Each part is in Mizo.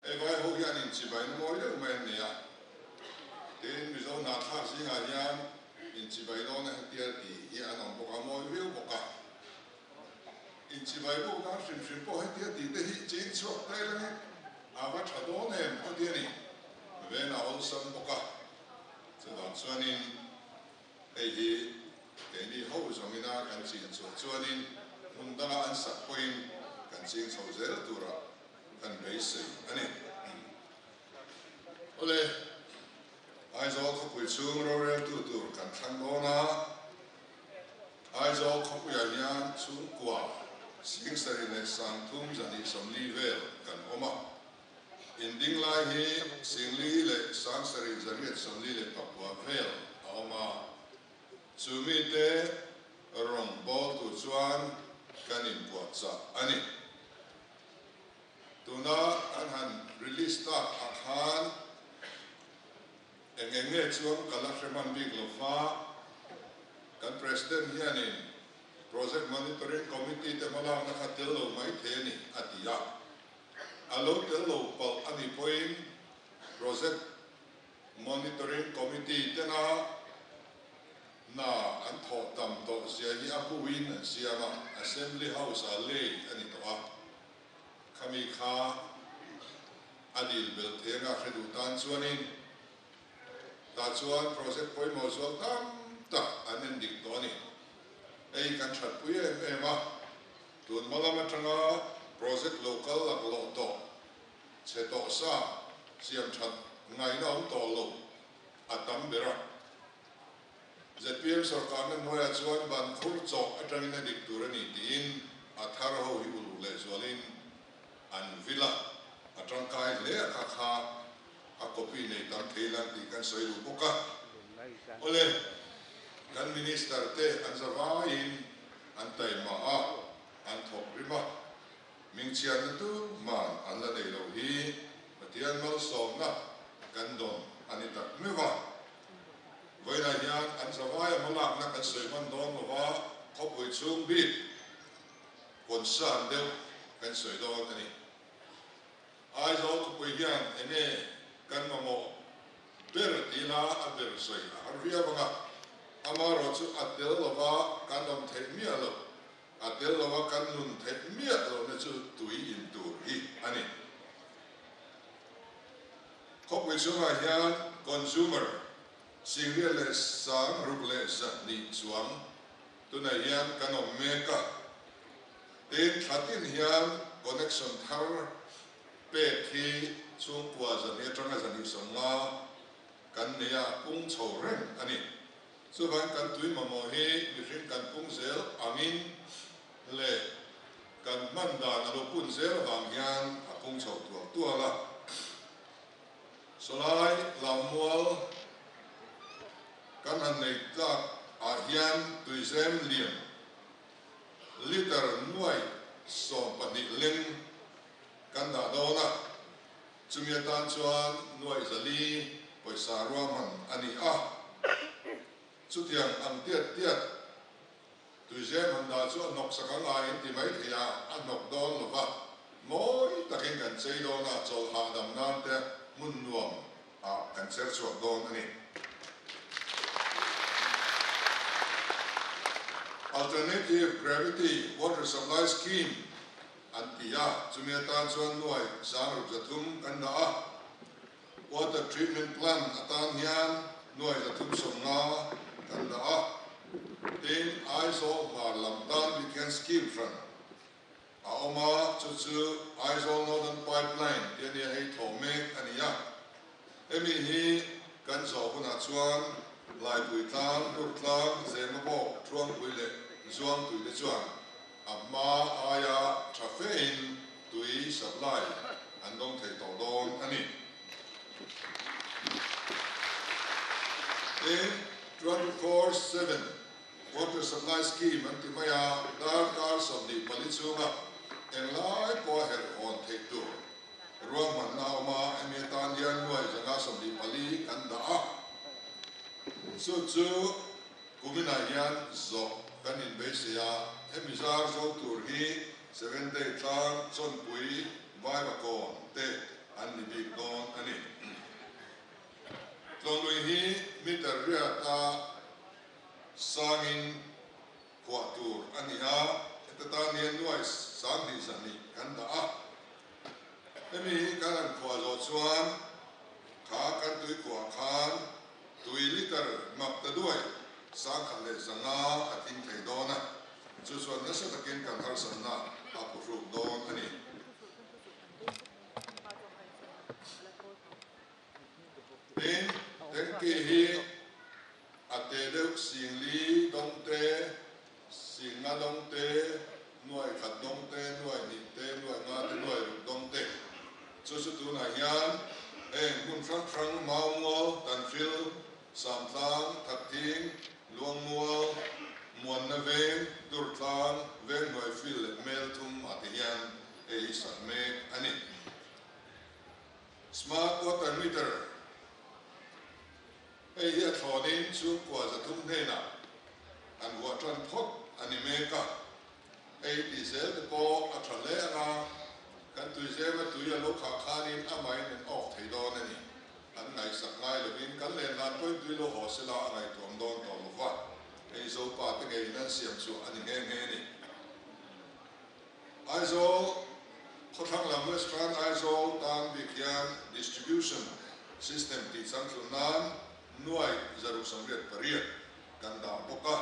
Hei vai ho hian inchibaina mawi deuh mai an nei a, tin Mizo hnahthlak zingah hian inchibai dawna hetia tih hi an awm bawk a, mawi viau bawk a. Inchibai bawk nan hrim hrim pawh hetia tih te hi ching chhuak ta ila nge a va tha dawn em ka ti a ni. Ven a awlsam bawk a, chuvang chuanin hei hi keini ho zawngina kan chin chhuah chuanin hmun danga an sak pawhin kan ching chho zel turah kan beisei a ni. Awle, Aizawl khawpui chhung roreltu tur kan thlang dawn a, Aizawl khawpuiah hian chhungkua 70 340 vel kan awm a, inding lai hi 4,749 vel a awm a, chu mite rawngbawltu chuan kan inpuahchah a ni. Tuna an han release tak ah khan eng eng nge chuan ka la hre hman bik lo fa, kan President hianin Project Monitoring Committee te hmalakna kha tel lo mai thei a ni a ti a. A lo tel lo palh a nih pawhin Project Monitoring Committee tena Hna an thawh tam tawh zia hi a buin an siam a, Assembly House-ah lei a ni tawh a. Khami kha a dil belh thei anga hre duh tan chuanin tah chuan project pawimawh zual tam tak an en dik tawh a ni. Hei kan thatpui em em a, tun hma lam atanga project lo kal laklawh tawh, chhe tawh sa, siam that ngaihna awm tawh lo a tam ber a. Zpm sorkarna hnuaiah chuan ban khur chawh atangin a dik tur a ni tiin a thar ho hi uluk lehzualin an vil a, a tangkai hle a kha kha a copy nei tam thei lang tih kan sawi duh bawk a. Awle, kan Minister te an za vaiin an taima a, an thawk rim a, mingchhiatna tuman an la nei loh hi Pathian malsawmna kan dawn a ni tak meuh a. Vawiinah hian an zavaia hmalakna kan sawi hman dawn lo va, khawpui chhung bik concern deuh kan sawi dawn a ni. Aizawl khawpui hian eng nge kan mamawh ber tih la a ber sawi a har viau ang a, amaherawhchu a tel lova kan awm theih miah lo, a tel lova kan nun theih miah lohna chu tui in tur hi a ni. Khawpui chhungah hian consumer 6,602 chuang tunah hian kan awm mek a, tin thla tin hian connection thar pek hi chhungkua 200 atanga 250 kan nei a, pung chho reng a ni. Chuvangin kan tui mamawh hi mihring kan pung zel angin leh kan hman dan a lo pun zel avang hian a pung chho tual tual a. Sawlai Lammual kan han nei tlak ah hian tuizem lian liter nuai 12 leng kan dah dawn a, chumi atan chuan nuai 400 pawisa ruahman a ni a. Chutiang ang tiat tiat Tuizem han dah chu a hnawk sak ang a in ti mai thei a, a hnawk dawn lo va, mawi takin kan chei dawn a, chawlh hahdam nan te hmun nuam ah kan cher chhuak dawn a ni. Alternative Gravity Water Supply Scheme an ti a, chumi atan chuan nuai 6300 kan dah a, Water Treatment Plant atan hian nuai 350 kan dah a, tin Aizawl hmar lam tan bik hian scheme hran a awm a, chu chu Aizawl Northern Pipeline tih a nia, hei thaw mek a ni a. Hemi hi kan zawh hunah chuan Laipui tlang, Tur tlang, Zemabawk, Thuangpui leh Zuangtui te chuan a hma aia tha fein tui supply an dawng thei tawh dawn a ni. Tin, 24/7 water supply scheme an ti mai a, darkar 24 chhunga englai pawha herh hawn theih tur ruahmanna a awm a, hemi atan hian nuai 124 kan dah a, chu chu kuminah hian zawh kan inbeisei a, hemi zar zo tur hi Seven Day tlang, Chawnpui, Vaivakawn te an ni sangin khuah tur a ni a, heta tan hian nuai 20 200 kan dah a. Hemi hi kan han khuah zawh chuan kha kan tui khuah khan tui litre mak ta duai 1100 a tling thei dawn a, chu chuan nasa takin kan harsatna a phuhruk dawn a ni. Tin, tanky hi a te deuh 4000 dawng te, 5000 dawng te, 1000 dawng te, 2000 te, 5000 te, 6000 dawng te. Chu chu tunah hian heng hmun hrang hrang Maumual, Tanhril, Samtlang, Thakthing, Luangmual, Muanna Veng, Durtlang, Venghnuai Field leh Melthum ah te hian hei hi sak mek a ni. Smart water meter, Hei hi a thlawnin chhungkua 300 hnenah an vuah tan phawt a ni mek a. Hei tih zel te pawh a tha hle ang a, kan tuizema tui a lo khah khanin amahin an off thei dawn a ni. An ngaihsak ngai lovin kan len dan pawhin tui lo haw sela a ngaihtuam dawn tawh lo va, hei Zopa te ngeiin an siam chu a ni nghe nghe a ni. Aizawl khawthlang lam Western Aizawl tan bik hian distribution system tih changtlun nan nuai 688 kan dah bawk a.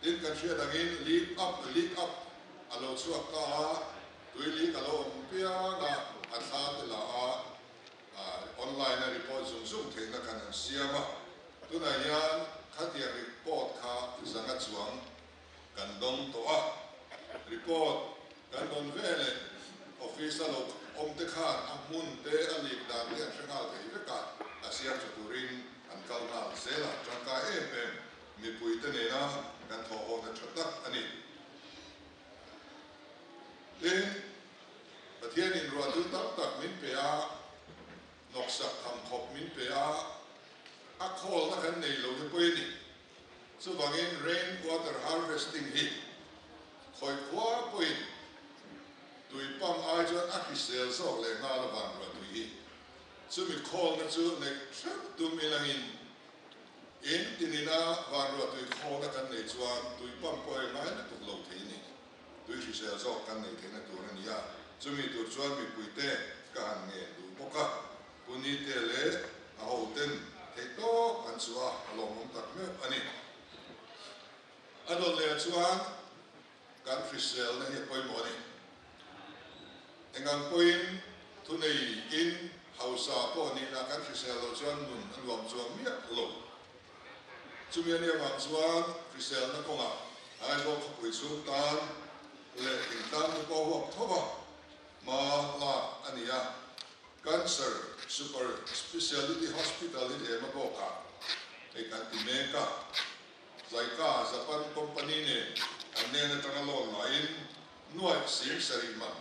Tin, kan hriat angin leak up leak up a lo chhuak ta a, tui leak a lo awm piang a, a thla te la a, online a report zung zung theihna kan han siam a. Tunah hian khatiang report kha zanga chuang kan dawng tawh a, report kan dawn veleh office a lo awm te khan a hmun te a leak dan te an hre nghal thei vek a, a siam tha turin an kal nghal zel a, tangkai em em mipui te nena kan thawhhawhna tha tak a ni. Tin, Pathianin ruahtu tam tak min pe a, hnawksak tham khawp min pe a, a khawlna kan nei lo hi pawi a ni. Chuvangin rain water harvesting hi khawi khua pawhin tui pump ai chuan a hrisel zawk leh nghal a van ruah tui hi. Chumi khawlna chu neih hreuh tum ilangin in tinina van ruah tui khawlna kan nei chuan tui pump pawh hi ngai lutuk lo thei a ni. Tui hrisel zawk kan neih theihna tur a ni a, chumi tur chuan mipuite ka han ngen duh bawk a. Pu Nite leh a hoten theih tawp an chu a, a lawmawm tak meuh a ni. A dawt leh chuan kan hriselna hi a pawimawh a ni. Engang pawhin thunei in hausa pawh nihna kan hrisel loh chuan nun a nuam chuang miah lo. Chumi a nih avang chuan hriselna kawngah Aizawl khawpui chhung tan leh thingtlang te pawh huap tho a, hma lak a ni a. Cancer Super Speciality Hospital hi hlema bawkah hei kan ti mek a, Zaika Japan company nen an hnen atanga loan laiin nuaih 70,000 man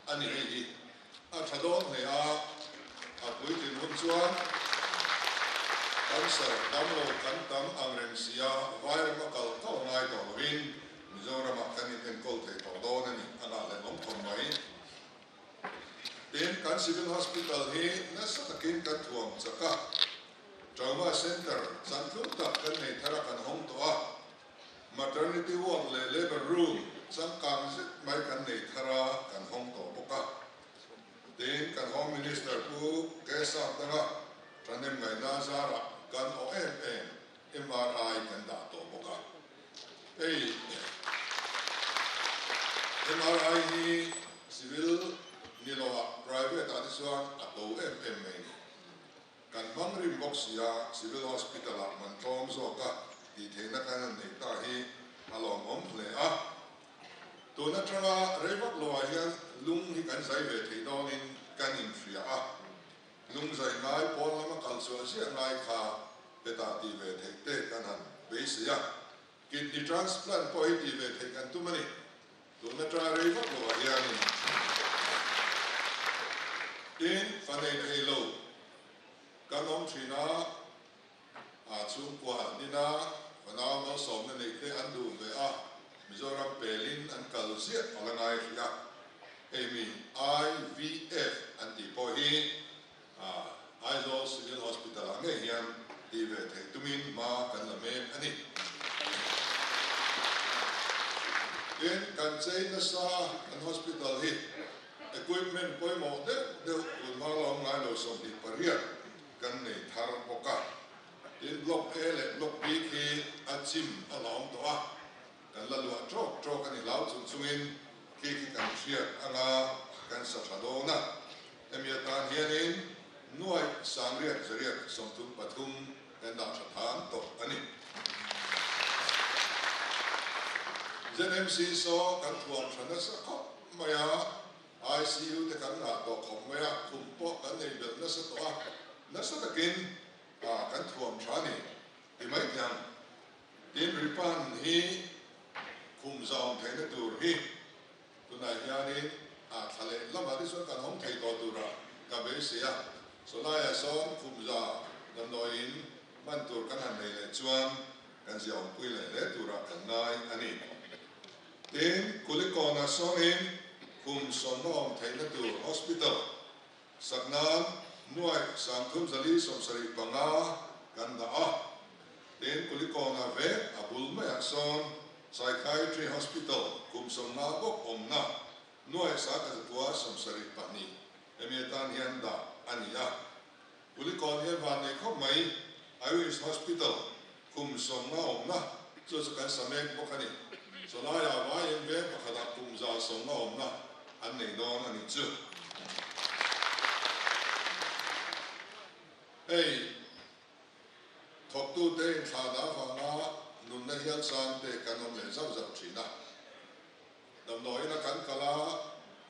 a ni. Hei hi a tha dawn hle a, a puitlin hun chuan cancer tam lo kan tam ang reng si a, vairam a kal kal ngai tawh lovin Mizoramah kan inenkawl thei tawh dawn a ni, a ngahhlelhawm khawp mai. Tin, kan Civil Hospital hi nasa takin kan thuam chak a, Trauma Centre changtlung tak kan nei thar a kan hawng tawh a, Maternity Ward leh Labour Room changkang zet mai kan nei thar a kan hawng tawh bawk a. Tin, kan Home Minister Pu Kesap Danga thahnem ngaihna zarah kan awh em em MRI kan dah tawh bawk a. Hei MRI hi civil ni loah private ah te chuan a to em em mai a ni. Kan hmang rim bawk si a, civil hospital ah man tlawm zawk a tih theihna kan han neih ta hi a lawmawm hle a. Tun atanga rei vak loah hian lung hi kan zai ve thei dawnin kan inhria a. Lung zai ngai pawn lama kal chhuah ziah ngai kha hetah tih ve theih te kan han beisei a, kidney transplant pawh hi tih ve theih kan tum a ni. Tun atanga rei vak lovah hianin tin fa nei thei lo kan awm thin a, a chhungkua nina fanau malsawmna neih te an duh ve a, Mizoram pelin an kal ziah a la ngai hrih a, hei mi IVF an tih pawh hi Aizawl Civil Hospital ah ngei hian tih ve theih tumin hma kan la mek a ni. chei nasa kan hospital hi equipment pawimawh deuh deuh tunhma la awm ngai lo 28 kan nei thar bawk a. Tin, Block A leh Block B khi a chim a la awm tawh a, kan la luah tawk tawk a ni hlau chung chungin khi khi kan hriat anga kan sa tha dawn a. Hemi atan hianin nuaih sangriat zariat 33 kan dah tha than tawh a ni. ZMC saw kan thuam tha nasa khawp mai a, ICU te kan ngah tawh khawp mai a, khum pawh kan nei belh nasa tawh a, nasa takin kan thuam tha a ni ti mai thei ang. Tin, Ripan hi khum zawm theihna tur hi tunah hianin a thla leh lamah te chuan kan awm thei tawh turah ka beisei a, sawlaiah sawn khum za damdawiin hman tur kan han nei leh chuan kan ziaawmpui leh hle turah kan ngai a ni. Tin, Kulikawnah sawnin khum sawmna awm theihna tur hospital sak nan nuaih 3475 kan dah a. Tin, Kulikawnah vek a bul maiah sawn Psychiatry Hospital kum 50 bawk awmna nuaih 1172 hemi atan hian dah a ni a. Kulikawn hian van nei khawp mai Irish Hospital kum 50 awmna chu chu kan sa mek bawk a ni. Chawlaiah vaiin veng pakhatah kum 150 awmna an nei dawn a nih chu. Hei thawktute inthlahna avanga nunna hial chan te kan awm leh zauh zauh thin a. Damdawiin a kan kal a,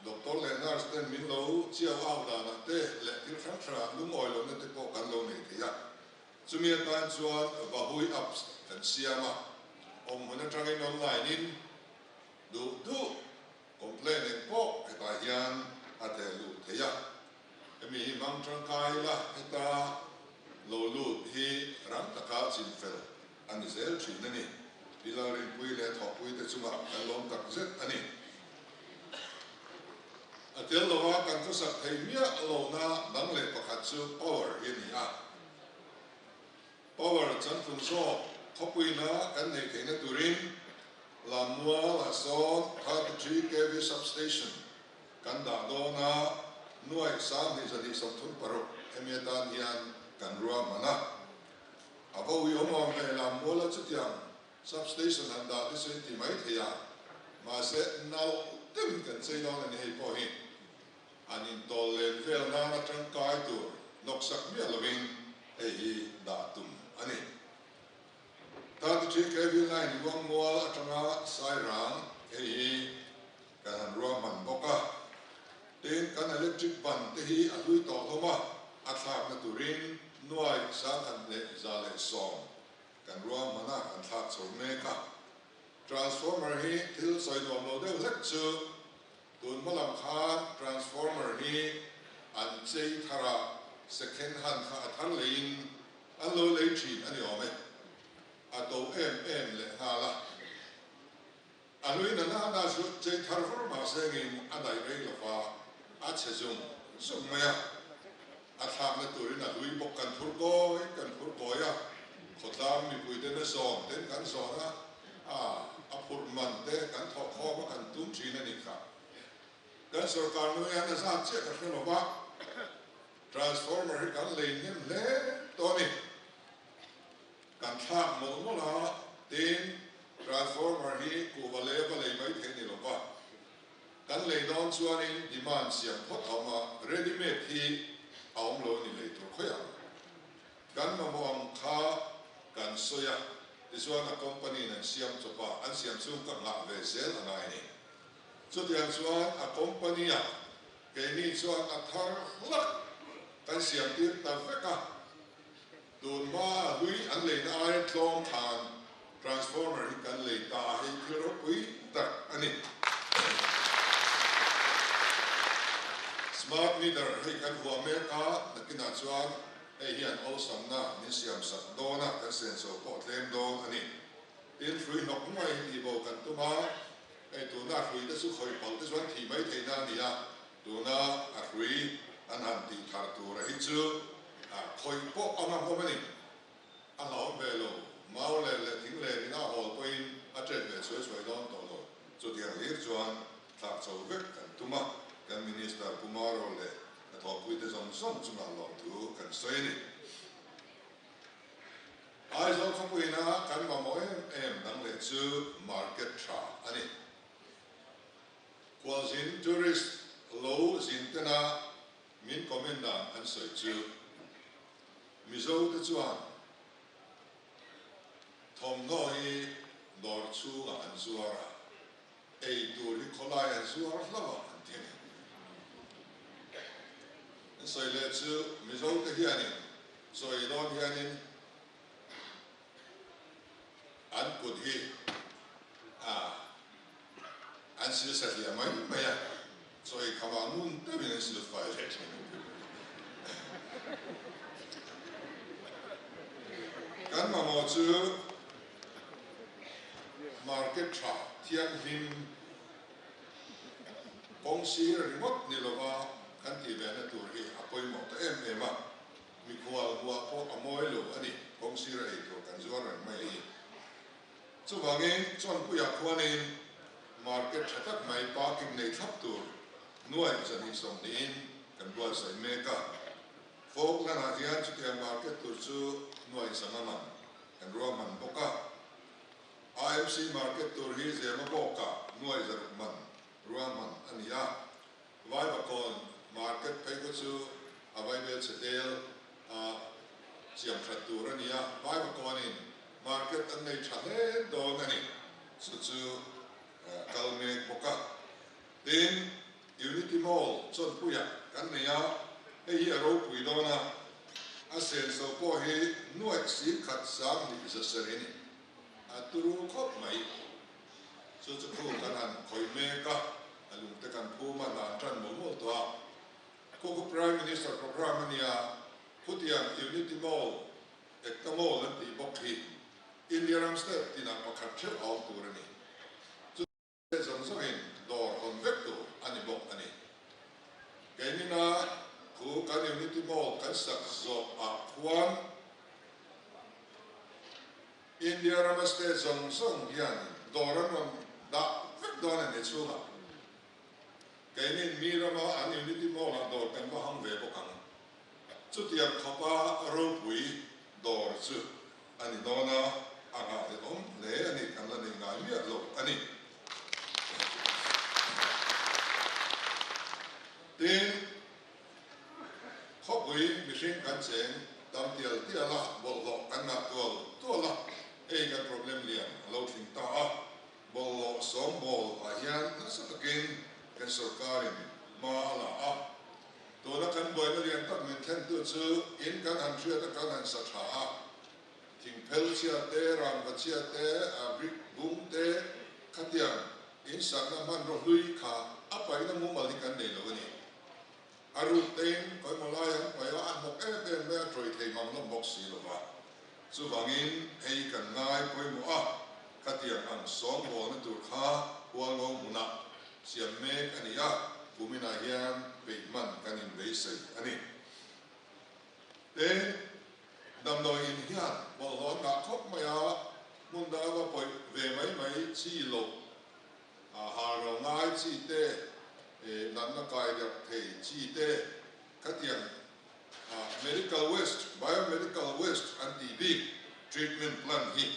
doctor leh nurse ten min lo chiau au danah te leh thil hrang hrangah lungawi lohna te pawh kan lo nei thei a. Chumi atan chuan Vahui apps kan siam a, awmhmun atangin online in duh duh complaint eng pawh hetah hian a theh lut thei a. Hemi hi hmang tangkai ila heta lo lut hi rang taka chinfel a ni zel thin a ni. Pi Lalrinpuii leh thawhpuite chungah kan lawm tak zet a ni. A tel lova kan khawsak thei miah lohna dang leh pakhat chu power hi a ni a. Power chantlung zawk khawpuina kan neih theihna turin Lammual ah sawn 33 kv substation kan dah dawn a, nuaih 2236 hemi atan hian kan ruahman a. A va ui awm awm ve Lammuala chutiang substation han dah te chu in ti mai thei a, mahse nalh deuhin kan chei dawn a ni hei pawh hi. An intawl len vel nana tangkai tur nawksak miah lovin hei hi dah tum a ni. 33 kv line Luangmual atanga Sairang hei hi kan han ruahman bawk a. Tin, kan electric ban te hi a hlui tawh hlawm a, a thlakna turin nuai 1110 kan ruahman a, kan thlak chho mek a. Transformer hi thil sawi nuam lo deuh hlek chu tun hma lam khan transformer hi an chei thar a, second hand kha a thar leiin an lo lei thin a ni awm e. A to em em lehnghal a. A hlui na na na chu chei thar vur mah sengin a daih rei lo va, a chhe zung zung mai a. A thlakna turin a hlui bawk kan phur kawi kan phur kawi a, khawtlang mipuite na zawn ten kan zawn a, a a phurh man te kan thawh khawm a kan tum thin a nih kha. Kan sorkar nu hian a zat chiah ka hre lo va, transformer hi kan lei hnem hle tawh a ni. Kan thlak mawlh mawlh a, tin transformer hi kuhva lei a va lei mai thei ni lo va. Kan lei dawn chuanin demand siam phawt a awm a, ready made hi a awm lo a ni lei tur khawi ang. Kan mamawh ang kha kan sawi a, tichuan a company in an siam chawp a, an siam chhung ka nghah ve zel a ngai a ni. Chutiang chuan a company ah keini chuan a thar hlak kan siam tir ta vek a. Tun hma hlui an leina aia tlawm khan transformer hi kan lei ta a, hei thil ropui tak a ni. Smart meter hei kan huah mek a, nakinah chuan hei hian awlsamna min siam sak dawn a, kan senso pawh tlem dawn a ni. Tin, hrui hnawk hnuai hi tihbo kan tum a, hei tuna hrui te chu khawih palh te chuan thih mai theihna a ni a, Tuna a hrui an han tih thar tura hi chu khawih pawh a ngahawm a ni. A hlauhawm ve lo, mau ler leh thing lerin a hawl pawhin a ṭet ve chhuai chhuai dawn tawh lo. Chutiang hlir chuan thlak chho vek kan tum a, kan Minister Pu Maro leh a thawhpuite zawng zawng chungah lawmthu kan sawi a ni. Aizawl khawpuina kan mamawh em em dang leh chu market tha a ni. Khualzin tourist lo zin tena min comment dan an sawi chu Mizo te chuan thawmhnaw hi dawr chhungah an zuar a, ei tur hi khawlai an zuar hlauh a an ti a ni. An sawi leh chu Mizo te hianin chawi dawn hianin an kut hi a an sil satliah mai mai a, chawi khamah ngun deuhin an sil fai leh thin. Kan mamawh chu market tha thianghlim kawng sir ringawt ni lova kan tih vehna tur hi a pawimawh ta em em a. Mikhual hmuah pawh a mawi lo a ni, kawng sira ei tur kan zuar reng mai hi. Chuvangin Chawnpuiah khuanin market tha tak mai parking nei thlap tur nuai 220in kan buatsaih mek a. Falkland-ah hian chutiang market tur chu nuai 500 man kan ruahman bawk a. AMC market tur hi Zema bawkah nuai 600 man ruahman a ni a. Vaivakawn market phei khaw chu a vaibel chhe tel a siam that tur a ni a, Vaivakawnin market an nei tha hle dawn a ni. Chu chu kal mek bawk a. Tin, Unity Mall Chawnpuiah kan nei a, hei hi a ropui dawn a, a senso pawh hi nuaih 10,000 20 sarih a ni. A turu khawp mai. Chu chu khu kan han khawih mek a, a lungte kan phum a, hna an tan mawlh mawlh tawh a. Khu khu Prime Minister programme a nia, khutiang Unity Mall, Ekta Mall an tih bawk hi India ram state tinah pakhat theuh a awm tur a ni. Chu zawng zawngin dawr hawn vek tur a ni bawk a ni. Keinina khu kan Unity Mall kan sak zawh ah khuan, India rama state zawng zawng hian dawr an rawn dah vek dawn a ni chhungah. Keinin mi rama an Unity Mall-ah dawr kan va hang ve bawk ang. Chutiang khawpa ropui dawr chu a ni dawn a, a nghahhlelhawm hle a ni, kan la nei ngai miah lo a ni. Tin, Khawpui mihring kan cheng tam tial tial a, bawlhhlawh kan ngah tual tual a, hei kan problem lian a lo tling ta a, bawlhhlawh sawngbawl ah hian nasa takin kan sorkarin hma a la a, tuna kan buaina lian tak min thlentu chu in kan han hriat a kan han sa tha a, thingphel chhia te, rangva chhia te, brick bung te khatiang in sakna hmanraw hlui kha a paihna mumal hi kan nei lo a ni. A ruk tein kawimawh lai an paih a, a hnawk em em mai a, tawih thei mang lawm bawk si lo va. Chuvangin hei kan ngai pawimawh a, khatiang ang sawngbawlna tur kha Hualngo hmunah siam mek a ni a, kuminah hian peih hman kan inbeisei a ni. Tin, damdawi in hian bawlhhlawh an ngah khawp mai a, hmun danga va pawih ve mai mai chi loh A har lo ngai chi te, natna kai deuh thei chi te, khatiang medical waste, biomedical waste an tih bik treatment plant hi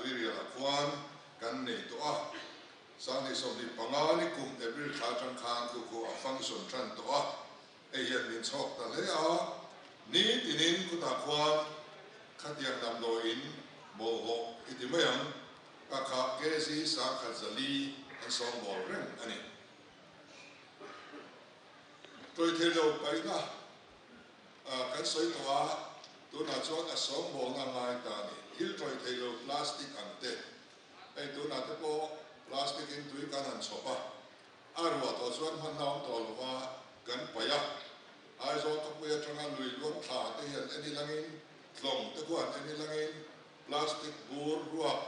tuirialah khuan kan nei tawh a. 2025 ni kum April thla atang khan khu khu a function tan tawh a, hei hian min chhawk ta hle a. Nitinin khutah khuan khatiang damdawiin bawlhhlawh i ti mai ang. Ka kha kg 1004 an sawngbawl reng a ni. Tawithei lo paihna kan sawi tawh a, tunah chuan a sawngbawlna a ngai ta a ni. Thil tawithei lo plastic ang te, hei tunah te pawh plastic in tui kan han chhawp a, a ruah tawh chuan hmanna awm tawh lova kan paih a. Aizawl khawpui atanga lui luang thla te hian en ilangin, tlawng te khuan en ilangin, Plastic bur ruak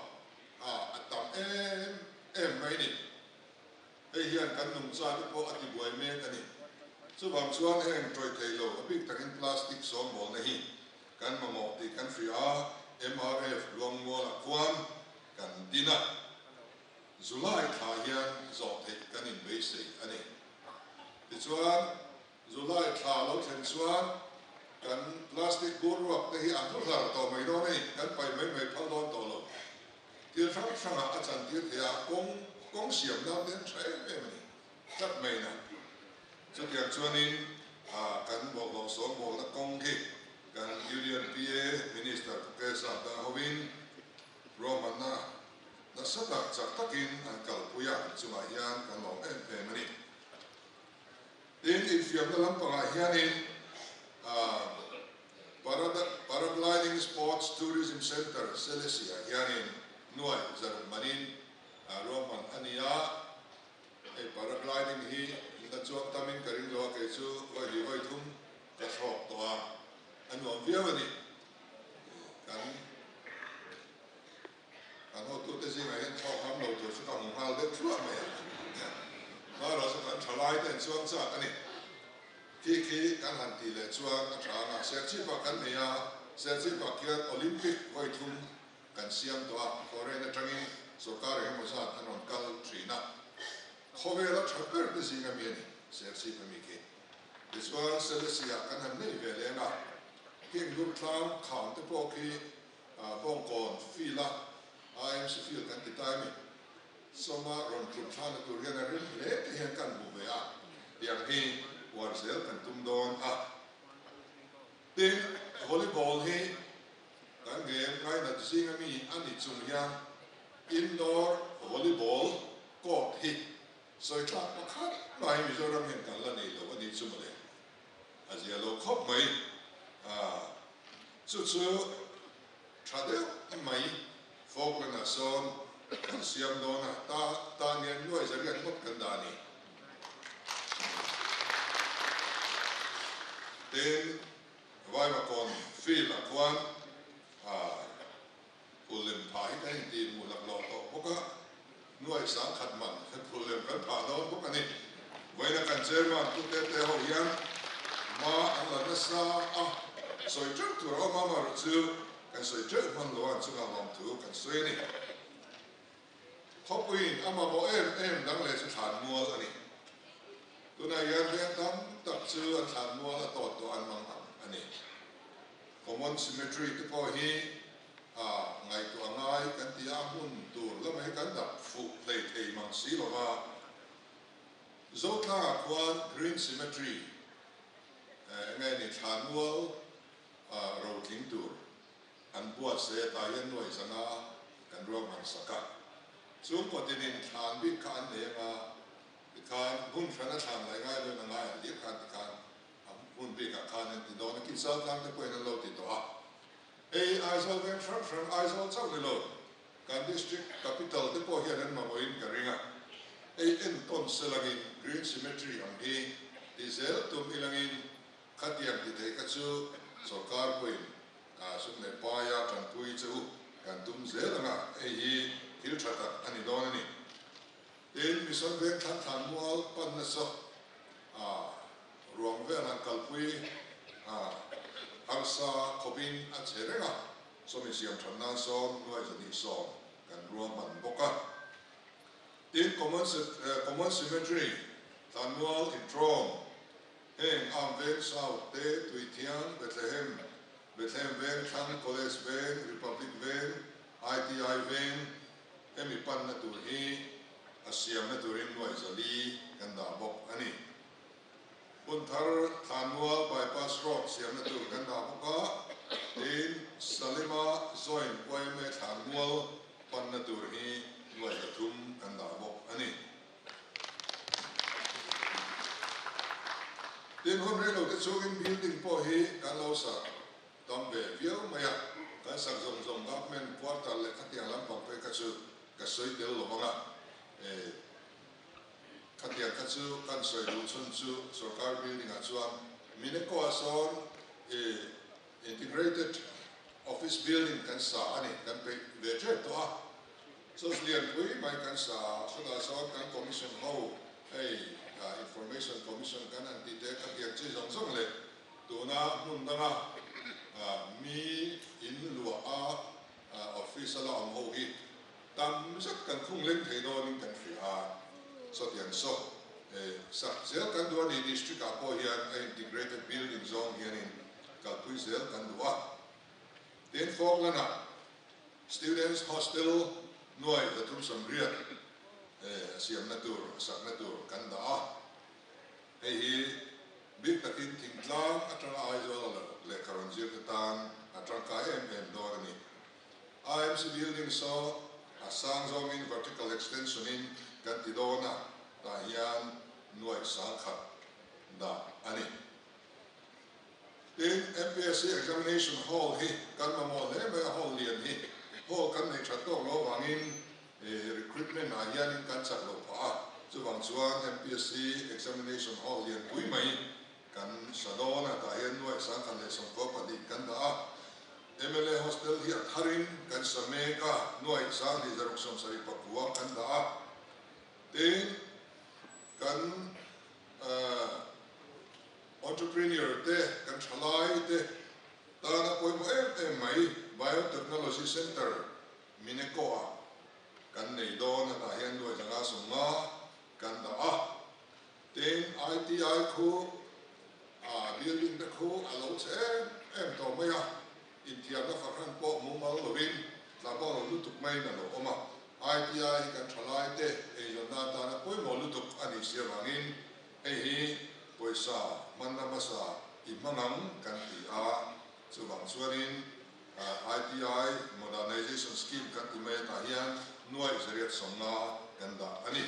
a a tam em em mai ni. Hei hian kan nungcha te pawh a ti buai mek a ni. Chuvang chuan heng tawih thei lo a bik takin plastic sawngbawlna hi kan mamawh tih kan hria a, MRF Luangmualah khuan kan din a. July thla hian zawh theih kan inbeisei a ni. Tichuan, July thla lo thlen chuan kan plastic bur ruak te hi a hlu hlar tawh mai dawn a ni, kan paih mai mai phal dawn tawh lo. Thil hrang hrangah a chantir thei a, kawng kawng siam nan te an tha em em a ni tlat mai na. Chutiang chuanin kan bawlhhlawh sawngbawlna kawng hi kan Union PA Minister Pu Kesa dang hovin ruahmanna nasa tak chak takin an kalpui a, an chungah hian kan lawm em em a ni. Tin, infiamna lampangah hianin Paragliding Sports Tourism Centre Selesih-ah hianin nuai zaruk manin ruahman a ni a. Hei paragliding hi la chuang tamin ka ring lo a, kei chu vawi hnih vawi thum ka thlawk tawh a, a nuam viau a ni. Kan. Kan hotute zingah hian thlawk ngam lo tur chu ka hmu nghal deuh thluah mai a. Hmarawh chu kan thalai te an chuang chak a ni. Khi khi kan han tih leh chuan a tha ang a. Serchhipah kan nei a, Serchhipah khian Olympic vawi thum kan siam tawh a, foreign atangin sorkar eng emaw zat an rawn kal thin a. Khawvela tha ber te zinga mi a ni Serchhip ami khi. Tichuan Selesih-ah kan han nei ve leng a, King Durtlang kham te pawh khi Bawngkawn field a IMC field kan ti ta emi? Sawma rawn tluk thlana tur hian a rim hle te hian kan hmu ve a, tiang hi uar zel kan tum dawn a. Tin, volleyball hi kan game ngainat zing ami a ni chung hian indoor volleyball court hi sawi thlak pakhat mah hi Mizoram hian kan la nei lo a nih chu mawle. A zia lo khawp mai. Chu chu tha deuh mai Falkland-ah sawn kan siam dawn a, ta ta nian nuai zariat ngawt kan dah a ni. Tin, Vaivakawn field-ah khuan Phul lem phah hi kan intih hmuh laklawh tawh bawk a, nuai sangkhat man phul lem kan phah dawn bawk a ni. Vawiina kan chairman Pu Tete ho hian hma an la nasa a, sawi teuh tur a awm a, amaherawh chu kan sawi teuh hman lo a, an chungah lawmthu kan sawi a ni. Khawpuiin a mamawh em em dang leh chu thlan mual a ni. Tunah hian veng tam tak chu an thlan mual a tawt tawh an mang ang a ni. Common Cemetery te pawh hi a ngaihtuah ngai kan ti a, hmun tur lamah hi kan dap fuh hlei thei mang si lo va. Zotlangah khuan Green Cemetery eng nge ni thlanmual rotling tur an buatsaih a, tah hian nuai zanga kan ruahman sak a. Chhungkaw tinin thlan bik kha an nei anga tikhan hun hrana thlan laih ngai loin a ngai ang hlir khan tikhan A hmun bikah khan an ti dawn a, Kinsal tlang te pawhin an lo ti tawh a. Hei Aizawl veng hrang hrang, Aizawl chauh ni lo, kan district capital te pawh hian an mamawhin ka ring a. Hei entawn selangin Green Cemetery ang hi ti zel tum ilangin khatiang ti thei kha chu sorkar pawhin sum leh paia tanpui che u kan tum zel ang a, hei hi thil tha tak a ni dawn a ni. Tin, Mission Veng thlan thlan mual pan nasa a ruang vel han kalpui a harsa khawpin a che reng a, sawmi siam that nan sawn nuai 210 kan ruahman bawk a. Tin, Common Cemetery thlan mual intrawm heng Arm Veng South te, Tuithiang, Bethlehem, Bethlehem Veng thlang, College Veng, Republic Veng, ITI Veng, Hemi panna tur hi a siamna turin nuai 400 kan dah bawk a ni. Hmun thar Thlanmual Bypass Road siamna tur kan dah bawk a, tin Salima Joint yma Thlanmual panna tur hi nuai 3 kan dah bawk a ni. Tin hun reilote chhungin building pawh hi kan lo sa Tam ve viau mai a, kan sak zawng zawng government quarter leh khatiang lampang phei kha chu ka sawi tel lo vang a, e khatiang kha chu kan sawi duh chhun chu sorkar building ah chuan Mineco ah sawn e integrated office building kan sa a ni, kan peih ve tep tawh a, church lianpui mai kan sa a, chutah sawn kan commission ho hei information commission kan han tih te khatiang chi zawng zawng leh Tuna hmun danga mi in luah a office a la awm ho hi Tam zet kan khung leng thei dawnin kan hria a, sawtiang saw sak zel kan duh a ni. District ah pawh hian a integrated building zawng hianin kalpui zel kan duh a. Tin, Falkland ah Students Hostel nuai 380 a siamna tur, a sakna tur kan dah a. Hei hi bik takin thingtlang atanga Aizawl a lehkha rawn zir te tan a tangkai em em dawn a ni. IMC building saw a sang zawngin vertical extension in kan ti dawn a, tah hian nuaih 10,000 dah a ni. Tin, MPSC examination hall hi kan mamawh hle mai a, hall lian hi hall kan nei that tawk lo avangin recruitment ah hianin kan chak loh phah a, chuvang chuan MPSC examination hall lian pui mai Kan sa dawn a, tah hian nuaih 1192 kan dah a. Mla Hostel hi a tharin kan sa mek a, nuaih 2679 kan dah a. Tin, kan entrepreneur te, kan thalai te tana pawimawh em em mai Biotechnology Centre Mineko ah kan nei dawn a, tah hian nuaih 550 kan dah a. Tin, ITI khu a building te khu a lo chhe em em tawh mai a, inthiamna fahran pawh mumal lovin tlabawk lo lutuk maiin a lo awm a. ITI hi kan thalai te eizawnna atana pawimawh lutuk a nih si avangin hei hi pawisa hmanna hmasa i hmang ang kan ti a, chuvang chuanin ITI Modernization Scheme kan ti mai atah hian nuaih 850 kan dah a ni.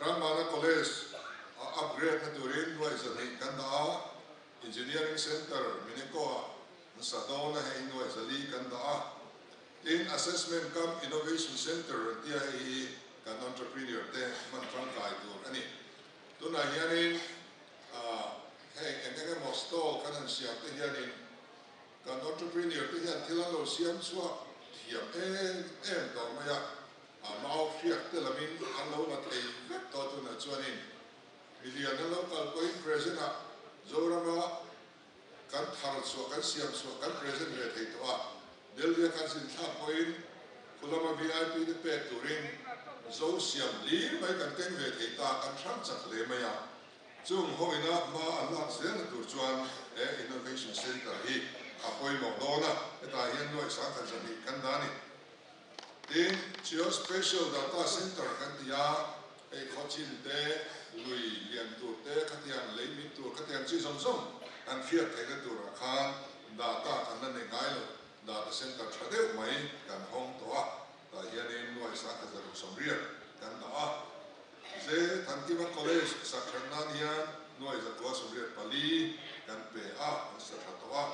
Hrangbana College a upgrade na turin nuaih 200 kan dah a, Engineering Centre Mineko ah an sa dawn a hei nuaih 400 kan dah a. Tin, Assessment cum Innovation Centre an tia hei hi kan entrepreneur te hman tangkai tur a ni. Tunah hianin heng eng eng emaw stall kan han siam te hianin kan entrepreneur te hian thil an lo siam chhuak thiam em em tawh mai a. A mau hriak te lamin an lo la thei vek tawh tunah chuanin milian an lo kal pawhin present ah Zorama kan thar chhuah kan siam chhuah kan present ve thei tawh a, Delhi a kan zin thlak pawhin khulama vip te pek turin Zo siam hlir mai kan keng ve thei ta kan hrang chak hle mai a, chung ho ina hma an lak zelna tur chuan he Innovation Centre hi a pawimawh dawn a, hetah hian nuaih 1200 kan dah a ni. Tin, Geospatial Data Centre kan ti a, hei khawchin te, lui lian tur te, khatiang lei min tur, khatiang chi zawng zawng kan hriat theihna turah khan data kan la nei ngai lo. Data Centre tha deuh mai kan hawng tawh a, tah hianin nuaih 1680 kan dah a. Ze Thankima College sak that nan hian nuaih 984 kan pe a, an sa tha tawh a.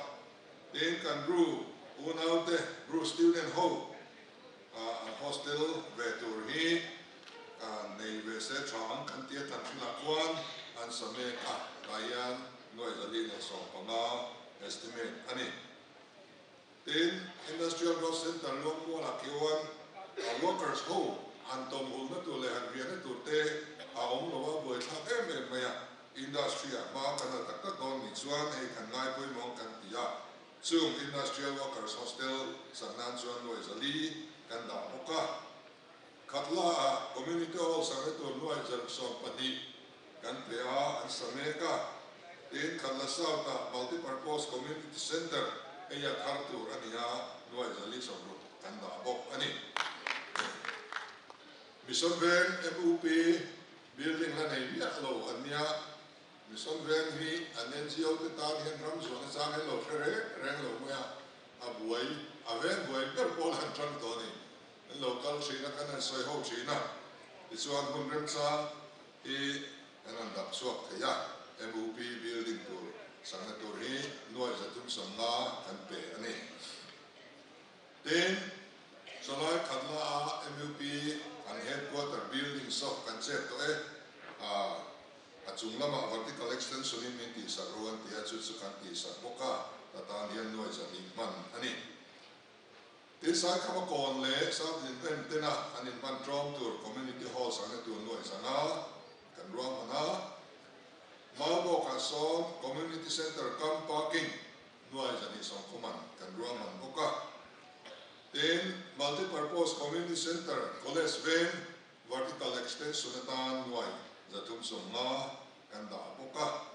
Tin, kan Bru unaute, Bru student ho an hostel ve tur hi nei ve se tha ang kan tia tan hrilah khuan an sa mek a, tah hian nuaih 415 estimate a ni. Tin, Industrial Growth Centre Luangmualah khian a workers ho han tawmhulna tur leh han riahna tur te a awm lo a, buaithlak em em mai a. Industry ah hma kan la tak tak dawn nih chuan hei kan ngai pawimawh kan ti a, chung Industrial Workers Hostel sak nan chuan nuaih 400 kan dah bawk a. Khatla ah Community Hall sakna tur nuaih 120 kan pe a, an sa mek a. Tin, Khatla South ah Multipurpose Community Centre hei a thar tur a ni a, nuaih 460 kan dah bawk a ni. Mission Veng MUP Building la nei miah lo an nia. Mission Veng hi an NGO te tan hian ram zuan achang hian lo hre reng reng lo mai a, a buai, a veng buai ber pawl han tang tawh a ni. An lo kal thin a, kan han sawi ho thin a, tichuan hmun remchang hi kan han dap chhuak thei a, MUP building tur sakna tur hi nuaih 350 kan pe a ni. Tin, chawlai khatna a MUP an headquarter building saw kan chet tawh e, a a chung lamah vertical extension in min tihsak ru an ti a, chu chu kan tihsak bawk a, ta tan hian nuaih 200 hman a ni. Tin, Saikhama kawn leh South Inpen tena an inhman tlawm tur community hall sakna tur nuaih 500 kan ruahman a, Maubawkah sawn community centre cum parking nuai 230 man kan ruahman bawk a. Tin, Multipurpose Community Centre, College Veng Vertical Extension atan nuai 350 kan dah bawk a.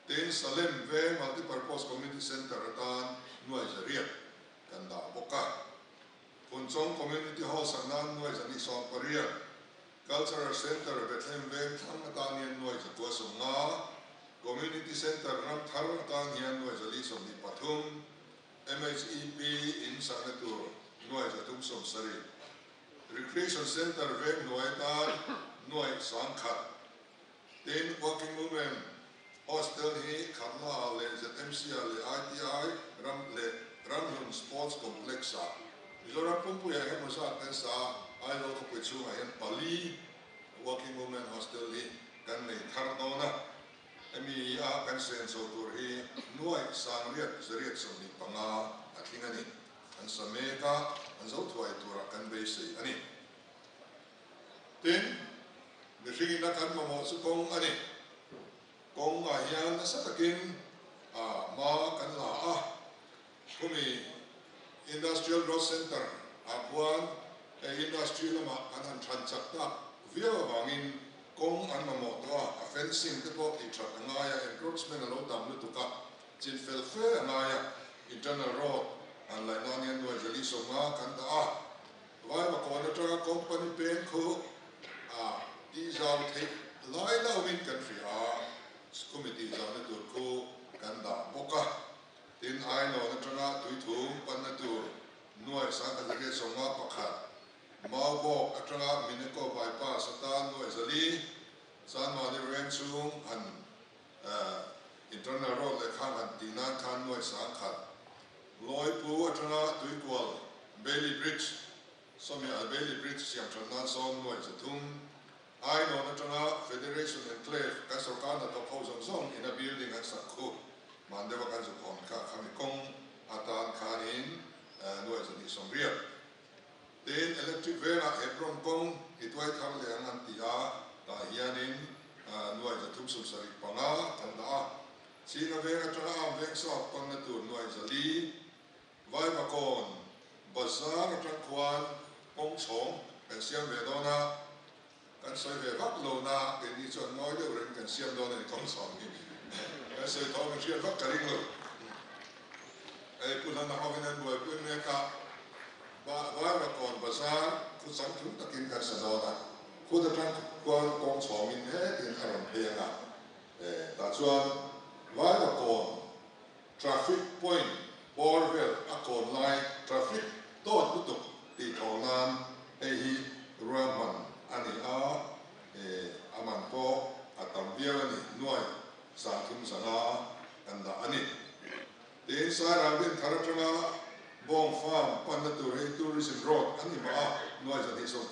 Tin, Salem Veng Multipurpose Community Centre atan nuai 800 kan dah bawk a. Phunchawng Community Hall sak nan nuai 280, Cultural Centre Bethlehem Veng thlang atan hian nuai 950, Community Centre Ramthar atan hian nuai 423, MHEP in sakna tur nuai 370, Recreation Centre Veng hnuai atan nuai 1000. Tin, Working Women Hostel hi Khatla-ah leh ZMC-ah leh ITI ram leh Ramhlun Sports Complex-ah Mizoram pumpuiah engemaw zat kan sa a, Aizawl khawpui chhungah hian pali Working Women Hostel hi kan nei thar dawn a. Hemi a kan senso tur hi nuai 8825 a tling a ni. An sa mek a, an zo thuai turah kan beisei a ni. Tin, mihringin a kan mamawh chu kawng a ni. Kawngah hian nasa takin hma kan la a, khumi Industrial Growth Centre ah khuan hei industry lamah kan han than chak tak viau avangin kawng an mamawh tawh a, a fencing te pawh tih that a ngai a, encroachment a lo tam lutuk a, chin fel fe a ngai a, internal road han laih nan hian nuai 450 kan dah a. Vaivakawn atanga company peng khu a tihzau theih lai lovin kan hria a, khumi tihzauna tur khu kan dah bawk a. Tin, Ainawn atanga Tuithum panna tur nuai 1151, Maubawk atanga Mineko bypass atan nuai 400, Chanmani veng chhung han internal road leh khang han tih nan khan nuai 1000, Lawipu atanga Tuikual Bailey Bridge, sawmi a Bailey Bridge siam that nan sawn nuai 300, Ainawn atanga Federation Enclave kan sorkar hnathawk ho zawng zawng ina building an sak khu man deuha kan zuk hawn kha khami kawng atan khanin nuai 280. Tin, Electric vengah Hebron kawng i tuai thar leh ang an ti a, tah hianin nuai 375 kan dah a. Chhinga veng atanga Am veng South panna tur nuai 400, Vaivakawn Bazar atang khuan kawng chhawng kan siam ve dawn a, kan sawi ve vak lo na, keini chuan ngawi deuh reng kan siam dawn a ni kawng chhawng hi. Kan sawi thawm in hriat vak ka ring lo. Hei Pu Hlana hovin an buaipui mek a, Vaivakawn Bazar khu changtlung takin kan sa dawn a, khut atang khuan kawng chhawngin hetin a rawn phei ang a. Tah chuan Vaivakawn traffic point bawr vel a kawn lai traffic tawt lutuk tih thawh nan hei hi ruahman a ni a, a man pawh a tam viau a ni, nuai 350 kan dah a ni. Tin, Sairang Dinthar atanga Bawng Farm panna tur hi Tourism Road a ni mah a, nuai 296.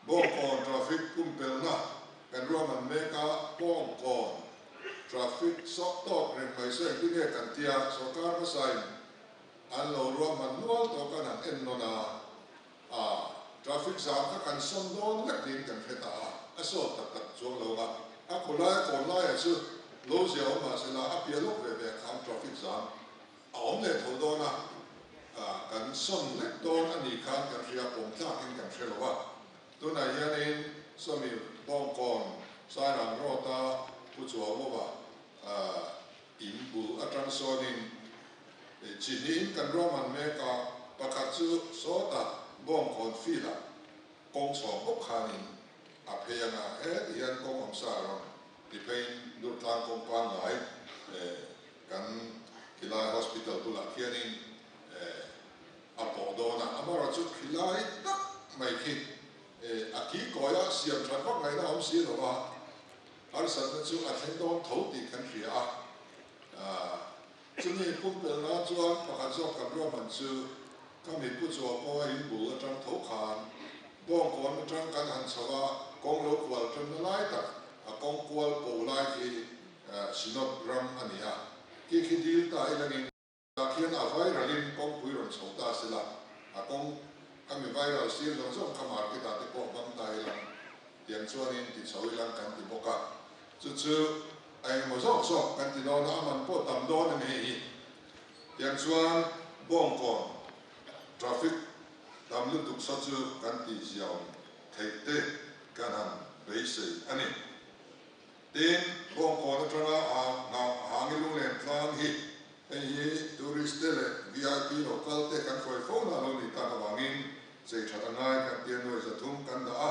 Bawngkawn traffic pumpelhna kan ruahman mek a, Bawngkawn traffic sawh tawk reng mai se engtin nge kan tia sorkar hmasain an lo ruahman nual tawh kan han en nawn a, a traffic zam kha kan sawn dawn lek niin kan hre ta a, a sawt tak tak chuang lo a, a khawlai a kawn laiah chu lo zia awm mahse la a piah lawk ve ve a khan traffic zam A awm leh tho dawn a, kan sawn lek dawn a nih khan kan hria, pawm tlakin kan hre lo a. Tunah hianin sawmi Bawngkawn Sairang Road-a Pu Chuaumova in bul atang sawnin chi hnihin kan ruahman mek a, pakhat chu sawtah Bawngkawn field-ah kawng chhawng bawk khanin a phei ang a, heti hian kawng awmsa rawn ti pheiin Durtlang kawng pangngai Kan khilai hospital bulah khianin a pawh dawn a, amaherawh chu khilai tak mai khi a ki kawia siam that vak ngaihna awm si lo va, harsatna chu a thleng dawn tho tih kan hria a. Chumi pumpelh nan chuan pakhat zawk kan ruahman chu ka mipu chua pawha in bul atang tho khan Bawngkawn atang kan han chho a, kawng lo kual tanna lai tak a kawng kual po lai khi Synod ram a ni a, khi khi dil ta ilangin tah khian a viral in kawngpui rawn chho ta se la, a kawng khami viral sir zawng zawng kha market ah te pawh hmang ta ilang tiang chuanin ti chho ilang kan ti bawk a, chu chu a engemaw zawk zawk kan ti dawn a, a man pawh tam dawn a ni hei hi. Tiang chuan Bawngkawn. Traffic tam lutuk saw chu kan tih ziaawm theih te kan han beisei a ni. Tin, Bawngkawn atanga Hangi Lunglen tlang hi hei hi tourist te leh vip lo kal te kan hruai fo na lo nih tak avangin chei that a ngai kan tia nuai zathum kan dah a.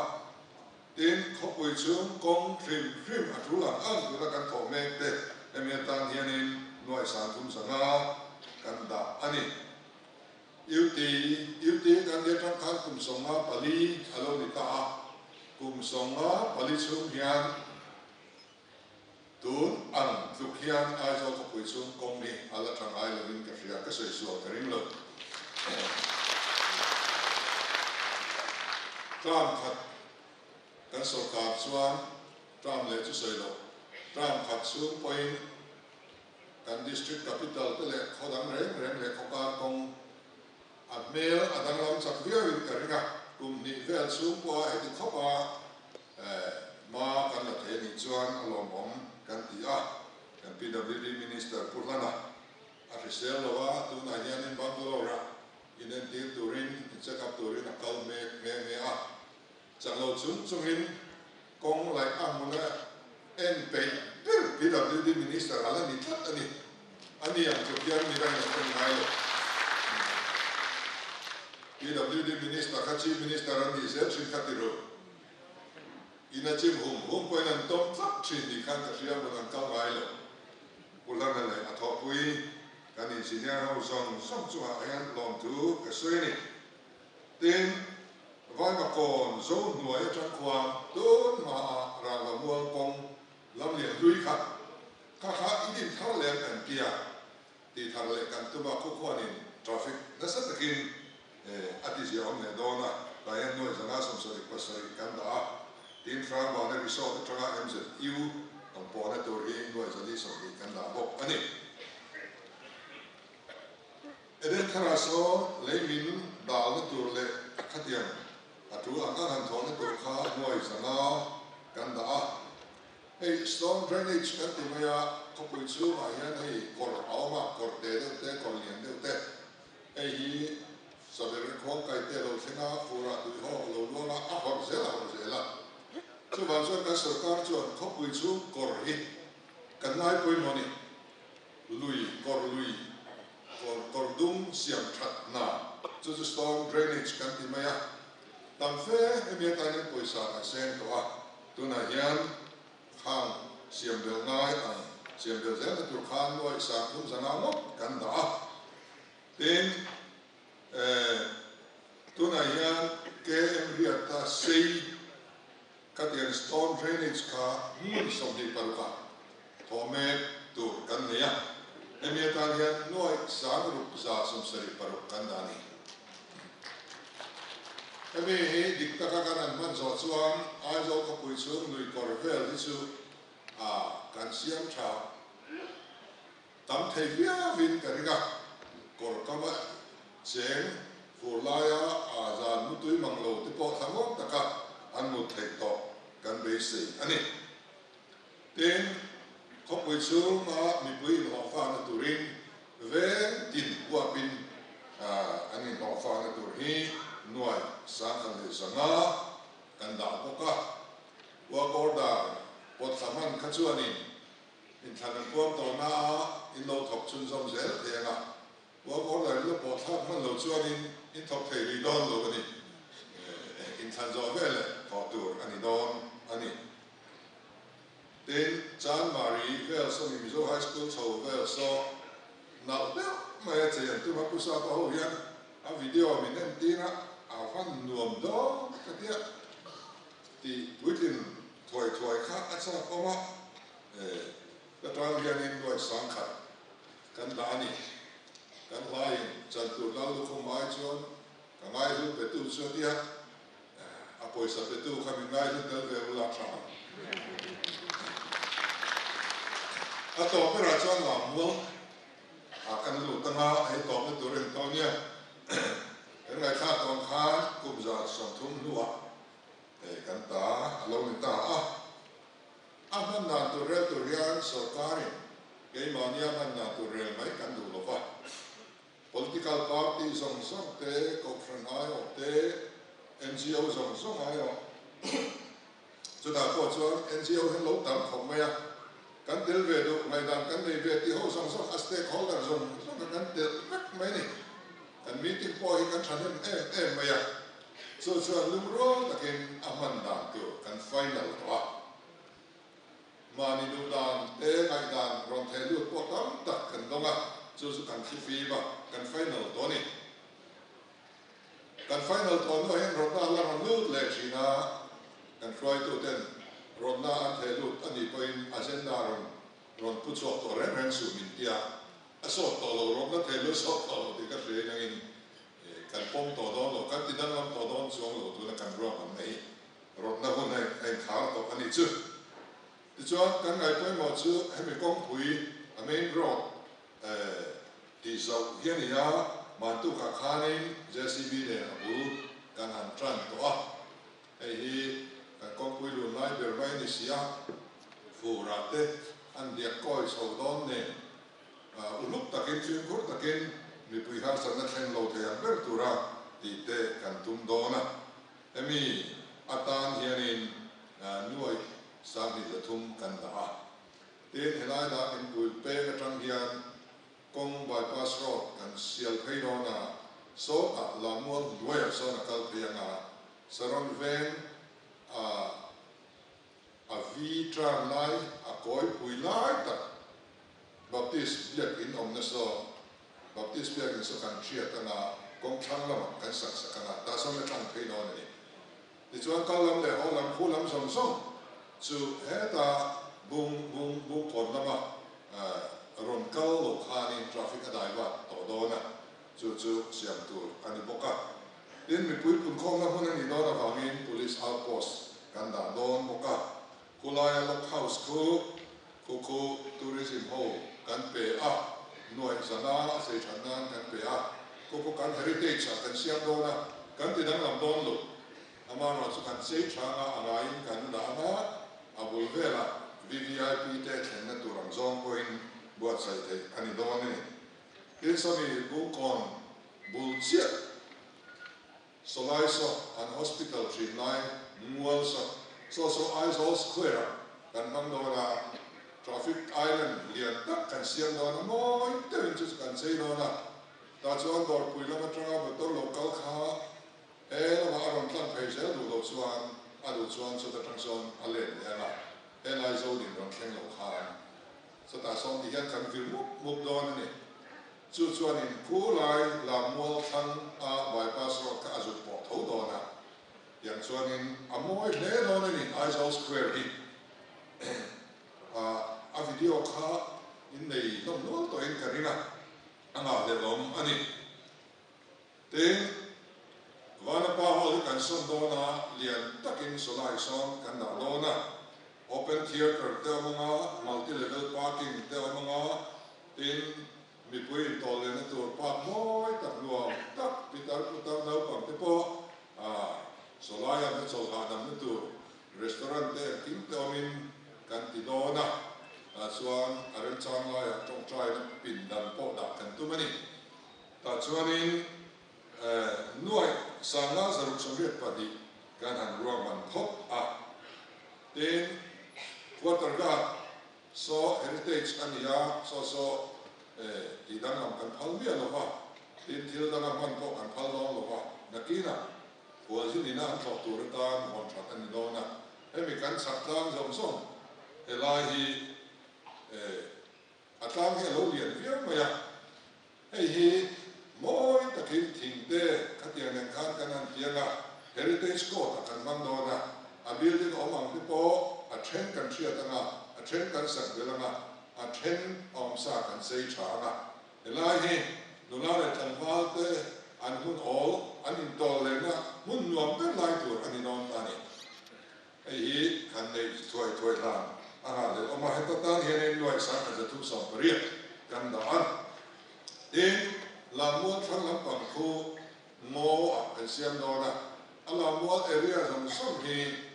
Tin, khawpui chhung kawng hrim hrim a tul ang ang tuna kan thawh mek te hemi atan hianin nuai 30,500 kan dah a ni. UT, UT kan nia tang khan kum 54 a lo ni ta a, kum 54 chhung hian tun ang tluk hian Aizawl khawpui chhung kawng hi a la tha ngai lovin ka hria, ka sawi sual ka ring lo. Term khat kan sawrkar chuan term leh chu sawi loh, term khat chhung pawhin kan district capital te leh khaw dang reng reng leh khaw kar kawng a hmel a danglam chak viauin ka ring a, kum hnih vel chhung pawha heti khawp a Hma kan la thei anih chuan a lawmawm kan ti a, kan PWD Minister Pu Hlana a hrisel lo a, tunah hianin Bangalore-ah inentir turin, in check up turin a kal mek nghe nghe a. Chak lo chung chungin kawng laih a hmuna en peih ber PWD Minister a la ni tlat a ni. A ni ang tluk hian mi dangin an en ngai lo. PWD Minister kha Chief Minister a nih zel thin kha ti ru. In a chim hum hum pawhin an tawm tlat thin ni khan ka hria hmun an kal ngai lo. Pu Hlana leh a thawhpui kan engineer ho zawng zawng chungah hian lawmthu ka sawi a ni. Tin, Vaimakawn zo hnuai atang khuan tun hmaah rangva mual kawng lam lian hlui kha kha kha i din thar leh an kan tia. Tih thar leh kan tum a, khawkhuanin traffic nasa takin a ti ziahawm leh dawn a, tah hian nuai 577 kan dah a, tin Hrangvana Resort atanga MZU ang pawhna tur hi nuai 420 kan dah bawk a ni. Eden tharah sawn lei min dalna tur leh khatiang a tul ang ang han thawhna tur kha nuai 500 kan dah a. Hei storm drainage kan ti mai a, khawpui chhungah hian hei kawr a awm a, kawr te deuh te, kawr lian deuh te. Hei hi saber khuang kai te a lo thleng a, furah tuihawk a lo luang a, a hawrh zel a hawrh zel a. Chuvang chuan kan sorkar chuan khawpui chhung kawr hi kan ngai pawimawh a ni. Lui, kawr lui, kawr kawr dung siam that hna, chu chu storm drainage kan ti mai a. Tam fe hemi atan hian pawisa kan seng tawh a. Tunah hian khang siam belh ngai ang siam belh zelna tur khan nuaih 35 ngawt kan dah a. Tin, tunah hian KM Riata sei khatiang storm drainage kha hmun 26 ah thawh mek tur kan nei a. Hemi atan hian nuaih 676 kan dah a ni. Hemi hi dik taka kan han hman zawh chuan Aizawl khawpui chhung lui kawr vel hi chu a kan siam tha tam thei viauin ka ring a, kawr kama cheng fur laia a zan mutui mang lo te pawh thlangawm taka an mut theih tawh kan beisei a ni. Tin, khawpui chhunga mipui inhlawhfahna turin veng tin huapin an inhlawhfahna tur hi nuai 1100 kan dah bawk a. Work order pawt thla hman kha chuanin inthlan an puang tawhna a in lo thawk chhunzawm zel thei ang a. Work order in lo pawh thlak hman lo chuanin in thawk thei rih dawn lo a ni. Inthlan zawh veleh thawh tur a ni dawn a ni. Tin, Chanmari vel saw mi Mizo High School chho vel saw nalh deuh mai a chei an tum a, Pu Sapa ho hian a video min en tir a, a van nuam dawn ka tia tih puitlin thuai thuai kha a chak awm a, ka tan hianin nuai 10,000 kan dah a ni. Kan hlaiin Chantur Lal lukhum ai chuan ka ngaihlu petu chu a tia. A pawisa petu kha min ngaihlu tel ve ula tha ang. A tawp berah chuan Lammual ah kan lut ang a, hei tawpna tur a ni tawh nia. Kan ngaihthlak tawng khan kum 30 hnuah hei kan ta a lo ni ta a. A hman dan tur rel tur hian sawrkarin keimahnia hman dan tur rel mai kan duh lo va. Political party zawng zawng te, kohhran aiawh te, NGO zawng zawng aiawh, chutah pawh chuan NGO hian lo tam khawp mai a, kan tel ve duh, ngaihdan kan nei ve tih ho zawng zawng, a stakeholder zawng zawng kha kan telh vek mai a ni. Kan meeting pawh hi kan thahnem em em mai a, chu chuan lungrual takin a hman dan tur kan final tawh a. Mahni duh dan te ngaihdan rawn theh lut pawh tam tak kan dawng a, chu chu kan thli fim a, kan final tawh a ni. Kan final tawh hnuah hian rawtna a la rawn lut leh thin a, kan hruaituten rawtna an theh lut a nih pawhin agenda rawn rawn pu chhuak tawh reng reng suh min tia, a sawt tawh lo, rawtna theh lut sawt tawh lo tih ka hria in angin kan pawm tawh dawn lo, kan ti danglam tawh dawn chuang lo tuna kan ruahmanna hi. Rawtna hun a inkhar tawh a nih chu. Tichuan, kan ngaihpawimawh chu hemi kawngpui, a main road, tih zoh hi a ni a, Mantukah khanin JCB nen a bul kan han tan tawh a, hei hi kan kawngpui lun lai ber mai a ni si a, furah te an diak kawi chho dawn nen uluk takin fimkhur takin mipui harsatna thleng lo thei ang ber tura tih te kan tum dawn a. Hemi atan hianin nuaih 23 kan dah a. Tin, helai dah inpui peng atang hian kawng bypass road kan sial phei dawn a, sawtah Lamual hnuaiah sawn a kal phei ang a, Saron veng a a vi tran lai a kawipui lai tak Baptist biakin awmna saw Baptist biakin saw kan hriat anga kawng thlang lamah kan sak sak anga tah sawn a tlang phei dawn a ni. Tichuan kal lam leh haw lam khu lam zawng zawng chu heta bung bung bungkawn lama rawn kal lo khanin traffic a dai vat tawh dawn a, chu chu siam tur a ni bawk a. Tin, mipui punkhawmna hmun a nih dawn avangin Police outpost kan dah dawn bawk a. Khulaia Log House khu khu khu tourism ho kan pe a, nuaih zana a chei that nan kan pe a, khu khu kan heritage ah kan siam dawn a, kan ti danglam dawn lo. Amaherawh chu kan chei thang a, a ngaiin kan dah ang a, a bul velah VVIP te thlenna tur ang zawng pawhin buatsaih theih a ni dawn a ni. Tin, sawmi Bungkawn bul chiah Sawlai saw an hospital thin lai mual saw saw saw Aizawl Square ah kan hmang dawn a, traffic island lian tak kan siam dawn a, mawi deuhin chu chu kan chei dawn a, tah chuan dawrpui lam atanga motor lo kal kha he lamah a rawn tlan phei zel duh loh chuan a duh chuan chuta tang sawn a let leh ang a, helai Zodin rawn thleng lo khan chutah sawn ti hian kan vir mup mup dawn a ni. Chu chuanin Khulai Lammual thlang a bypass road kha a zut pawh tho dawn a, tiang chuanin a mawi hle dawn a ni Aizawl Square hi. A video kha in nei hlawm nual tawhin ka ring a, a ngahhlelawm a ni. Tin, Vanapa Hall hi kan sawn dawn a, lian takin sawlai sawn kan dah dawn a. Open Theatre te awm ang a, Multi Level Parking te awm ang a, tin, mipui intawllenna tur park mawi tak nuam tak pitar putar naupang te pawh sawlaia va chawlh hahdamna tur restaurant te engkim te awmin kan ti dawn a, tah chuan a remchang laiah tawngtaina pindan pawh dah kan tum a ni. Tah chuanin nuaih 5682 kan han ruahman phawt a. Tin, Quarter Guard saw heritage a ni a, saw saw tih danglam kan phal miah lo va, tin thil danga hman pawh kan phal dawn lo va, nakinah khualzin ina an thlawh tur atan hawn that a ni dawn a. Hemi kan chhak tlang zawng zawng helai hi A tlang hi a lo lian viau mai a, hei hi mawi takin thingte khatiang nen khan kan han piang a, Heritage Court ah kan hmang dawn a, a building awm ang te pawh a then kan hriat ang a, a then kan sak belh ang a, a then awmsa kan chei tha ang a, helai hi nula leh tlangval te an hun awl an intawl lehna hmun nuam ber lai tur a ni dawn ta a ni. Hei hi han neih thuai thuai hlan a nghah leh awm a, heta tan hianin nuaih 1380 kan dah a. Tin, Lammual thlang lampang khu ngaw ah kan siam dawn a, a Lammual area zawng zawng hi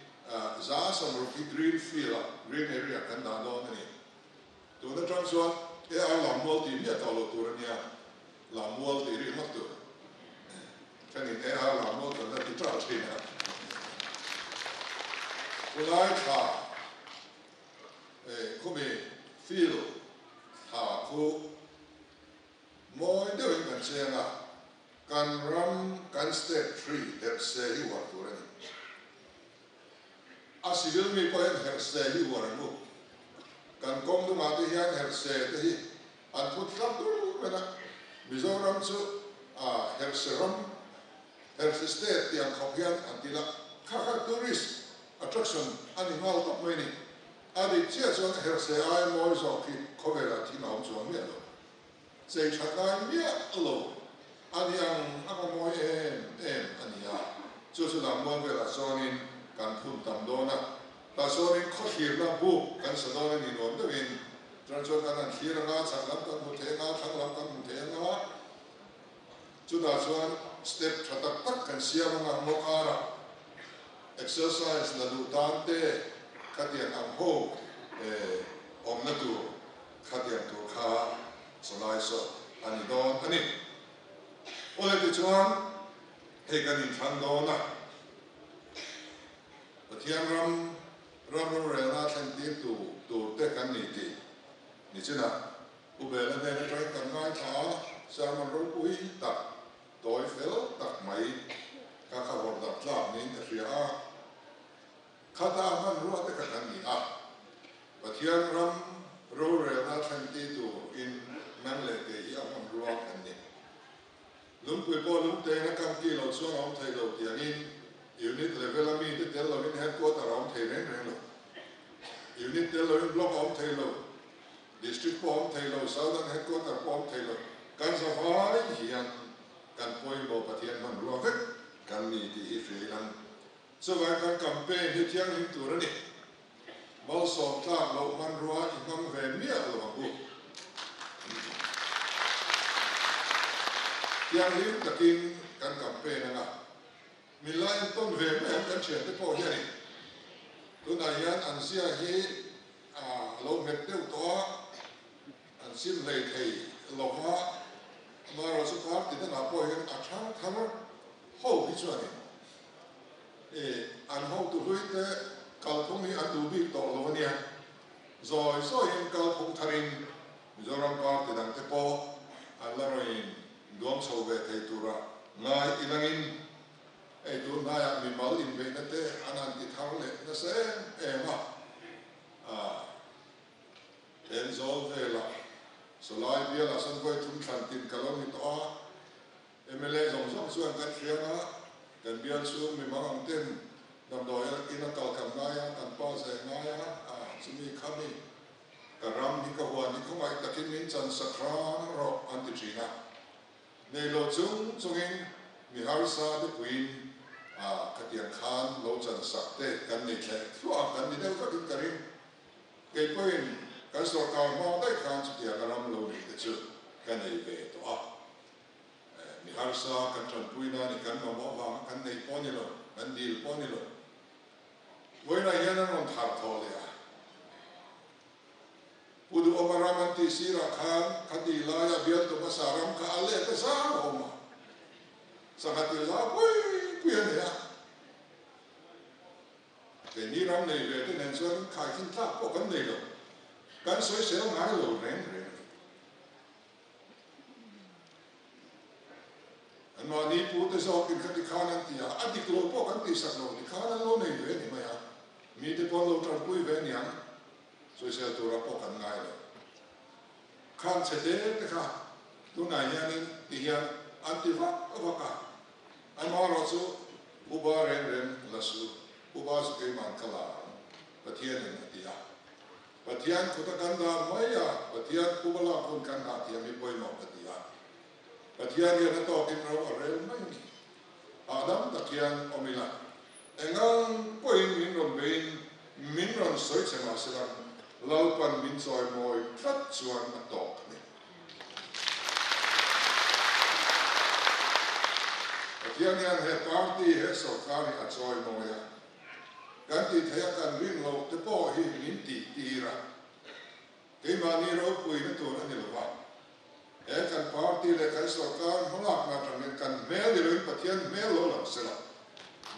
60% hi green field ah, green area kan dah dawn a ni. Tun atang chuan AR Lammual tih miah tawh loh tur a nia. Lammual tih rik ngawt tur. Thenin AR Lammual kan la ti ṭalh ṭhin a. Khulai thla eh khumi field thla khu mawi deuhin kan cheng a, kan ram kan state tree herh se hi uar tur a ni. A civil mi pawh hian herh se hi uar an u. Kan kawng dungah te hian herh se te hi an phut hlap dur mai a. Mizoram chu a herh se ram, herh se state tih ang khawp hian an ti la. Kha kha tourist attraction a ni nghal tawp mai ni. A dik chiah chuan herh se aia mawi zawk hi khawvelah thing a awm chuang miah lo. Chei tha ngai miah lo a ni ang a va mawi em em a ni a, chu chu Lammual velah chuanin kan phun tam dawn a, tah chuanin khawthlirna buk kan sa dawn a ni nuam deuhin chuan chuan kan han thlir anga, chhak lam kan hmu thei anga, thlang lam kan hmu thei anga, chutah chuan step tha tak tak kan siam anga ngaw karah exercise la duh tan te khatiang ang ho awmna tur Khatiang tur kha sawlai saw a ni dawn a ni. Awle tichuan hei kan inthlang dawn a, Pathian ram ram rorelna thlen tir tu tur te kan ni tih nichinah Pu Bela hnen atangin kan ngaithla a, sermon ropui tak, tawi fel tak mai kha kha vawrh darh tlak niin ka hria a. Khata hmanrua te kha kan ni a, Pathian ram rorelna thlentir turin nang leh kei hi a hmanrua kan ni. Lungpui pawh lungtein a kam ki lo chuan a awm thei lo tiangin Unit level a mite tel lovin Headquarter a awm thei reng reng lo. Unit tel lovin Block a awm thei lo, District pawh a awm thei lo, Southern Headquarter pawh a awm thei lo. Kan zavai hian kan pawimawh Pathian hmanrua vek kan ni tih hi hria ilang. Chuvang kan campaign hi thianghlim tur a ni. Malsawm tlak loh hmanrua i hmang ve miah lo ang u. Thianghlim takin kan campaign anga min la entawn ve mai ang kan thiante pawh hianin tunah hian an zia hi a lo nghet deuh tawh a, an sim hlei thei lova, amaherawhchu party dangah pawh hian a thang thar ho hi chuanin I an hotu hluite kalphung hi an duh bik tawh lo a nia. Zawi zawiin kalphung tharin Mizoram party dangte pawh an la rawn duam chho ve thei tura ngai ilangin hei tun hnaiah mimal inbeihna te an han ti thar leh nasa em em a. Thenzawl velah Sawlai bialah sawn vawi thum thlan tin ka lo ni tawh a. Mla zawng zawng chuan kan hriang a, kan bial chhung mi mang ang ten damdawi in a kal kan ngai a, kan pa zeh ngai a, a chumi khami ka ram hi ka huan hi khawngaih takin min chan sak hram rawh an ti thin a. Nei lo chung chungin mi harsa te puiin a khatiang khan lo chan sak te kan nei thleh thluah a, kan ni deuh vekin ka ring. Kei pawhin kan sorkar hma daih khan chutiang a ram lo neih te chu ka nei ve tawh a. Mi harsa kan tanpui na ni kan mamawh vanga kan neih pawh ni lo, kan dil pawh ni lo. Vawiinah hian an rawn thar thawh leh a. Pu Duhawma ram an tih sirah khan khati laia bialtu hmasa ram kha a let a zau a awm a. Sangha til zau pui pui a nei a. Keini ram nei ve te nen chuan khaikhin tlak pawh kan nei lo. Kan sawisel ngai lo reng reng a ni. Anmahni pute zawkin khati khan an ti a, a dik lo pawh kan tihsak lo ti khan an lo nei ve ni mai a, mite pawh an lo tanpui ve niang, sawisel tura pawh kan ngai lo. Khan chhe te te kha tunah hianin ti hian an ti vak vak a, amaherawh chu Uba reng reng la su, Uba chu keiman ka la ang, Pathianin a ti a. Pathian khuta kan dah mai a, Pathian phuba lak hun kan nghah thiam hi pawimawh ka ti a. Pathian hian a tawkin ro a rel mai a ni. Hahdam tak hian awm ila, engang pawhin min rawn beiin min rawn sawi che mah se lang, Lalpan min chawimawi tlat chuan a tawk a ni. Pathian hian he party, he sorkar hi a chawimawi a. Kan tih theih a kan rin loh te pawh hi min tih tir a, keimahni ropuina tur a ni lo va, he kan party. party leh kan sorkar hmalakna atangin kan hmel ni loin Pathian hmel lo lang sela,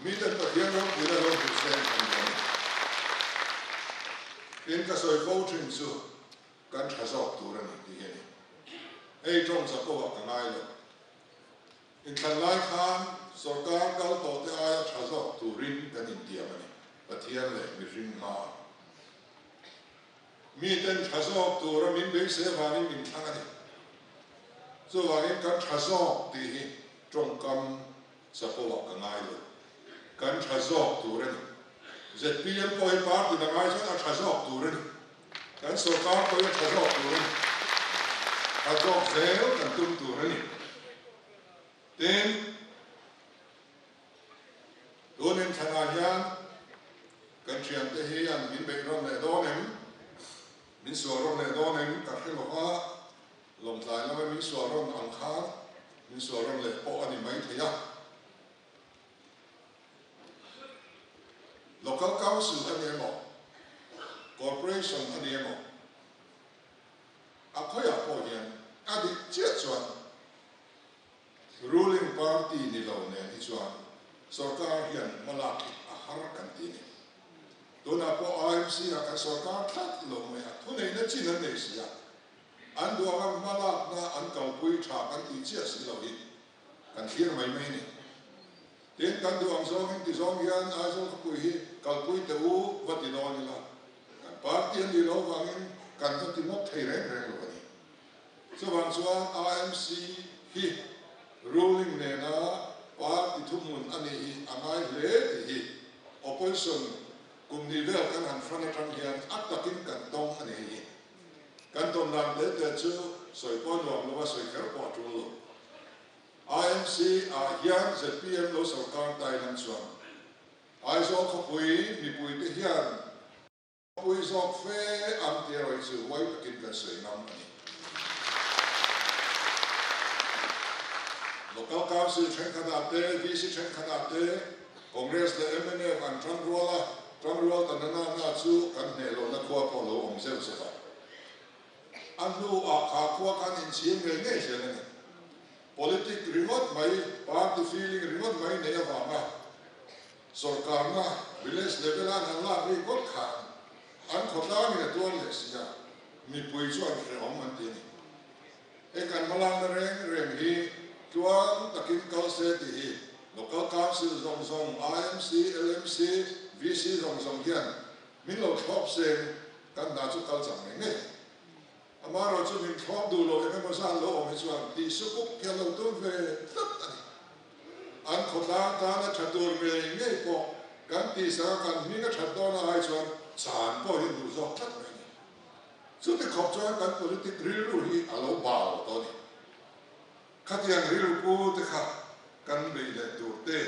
miten Pathian ropuina lo hmu se kan duh a ni. Tin, ka sawi fo thin chu kan tha zawk tur a ni tih hi a ni. Hei tawng Jakob-ah ka ngai lo. Inthlan lai khan sorkar kal tawhte aia tha zawk turin kan intiam a ni, Pathian leh mihring hmaah. Miten tha zawk tura min beisei avangin min thlang a ni. Chuvangin kan tha zawk tih hi tawngkam chapo-ah ka ngai lo. Kan tha zawk tur a ni. Zpm pawh hi party dang ai chuan a tha zawk tur a ni. Kan sorkar pawh hi a tha zawk tur a ni. Tha zawk zel kan tum tur a ni. Tin, tun inthlanah hian kan thiante hi an min beih rawn leh dawn em? Min sual rawn leh dawn em? Ka hre lo va, Lawngtlai lama min sual rawn ang khan min sual rawn leh pawh a ni maithei a. Local Council a ni emaw, Corporation a ni emaw, a khawiah pawh hian a dik chiah chuan Ruling Party ni lo nen hi chuan sorkar hian hmalak hi a har kan ti a ni. Tunah pawh IMC ah kan sorkar tlat lo mai a, thuneihna chin an nei si a, an duanga hmalakna an kalpui tha kan tih chiah si lo hi Kan thlir mai mai a ni. Tin, kan duh ang zawngin ti zawng hian Aizawl khawpui hi kalpui teh u va ti dawn ila, kan party a nih loh vangin kan va ti ngawt thei reng reng lo a ni. Chuvang chuan AMC hi ruling nena party thuhmun a nih hi a ngai hle tih hi opposition kum hnih vel kan han fran atang hian a takin kan tawng a ni hi. Kan tawn dan te te chu sawi pawh nuam lova sawi kher pawh a tul lo. IMC ah hian zpm lo sorkar tai lam chuan Aizawl khawpui mipui te hian khawpui zawk fe ang tih erawh hi chu huai takin kan sawi ngam a ni. Local Council thenkhatah te, VC thenkhatah te Congress leh mnf an tan rual a, tan rual ta na na na chu kan hneh lohna khua pawh lo awm zeuh zeuh a. A hnuah kha khua khan inchhir ngei ngei zel a ni. Politic ringawt mai, party feeling ringawt mai nei avanga sorkarna village level a an han lak rik ngawt khan an khawtlangin a tuar leh si a, mipui chuan hrehawm an ti a ni. Hei kan hmalakna reng reng hi tluang takin kal se tih hi Local Council zawng zawng, IMC, LMC, VC zawng zawng hian min lo thlawp seng kan hna chu kal chak ngei ngei. Amaherawh chu min thlawp duh lo eng emaw zan lo awm hi chuan tih sukuk hi a lo tum ve tlat a ni. An khawtlang tana tha tur ngei ngei pawh kan tihsak a kan hming a that dawn a ai chuan chan pawh hi an duh zawk tlat mai a ni. Chuti khawp chuan kan politic rilru hi a lo bau tawh a ni. Khatiang rilru pu te kha kan beih leh tur te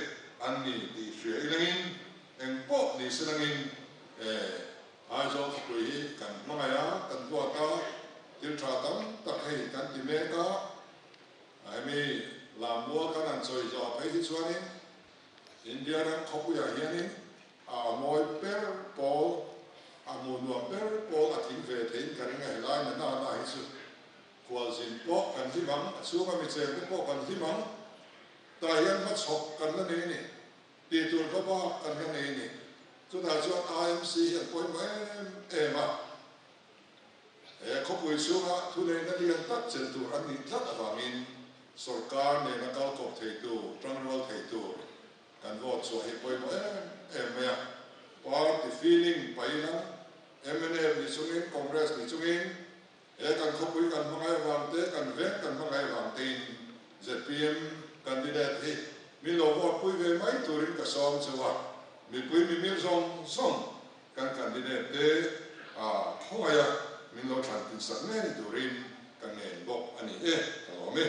an ni tih hria ilangin eng pawh ni se langin Aizawl khawpui hi kan hmangaih a, kan huat a, thil tha tam tak hei kan ti mek a, hemi lammual kan han chawi zawh phei hi chuanin India ram khawpuiah hianin a mawi ber pawl, a hmuh nuam ber pawl a thing ve theiin ka ring a, helai na na na hi chu khualzin pawh kan hlim ang, a chhunga mi chengte pawh kan hlim ang, tah hian hmachhawk kan la nei a ni, tih tur hma bak kan la nei a ni. Chutah chuan IMC hi an pawimawh em em a, he khawpui chhunga thuneihna lian tak chelh tur an nih tlat avangin sawrkar nena kal kawp theitu, tangrual theitu Kan vote chhuah hi pawimawh em em mai a, party feeling paih ila, mnf ni chungin, Congress ni chungin, he kan khawpui kan hmangaih avang te, kan veng kan hmangaih avang tein zpm candidate hi min lo vote pui ve mai turin ka sawm cheu a, mipui mimir zawng zawng kan candidate te a khawngaih a, min lo thlan tinsak ngei turin ka ngen bawk a ni e, ka lawm e.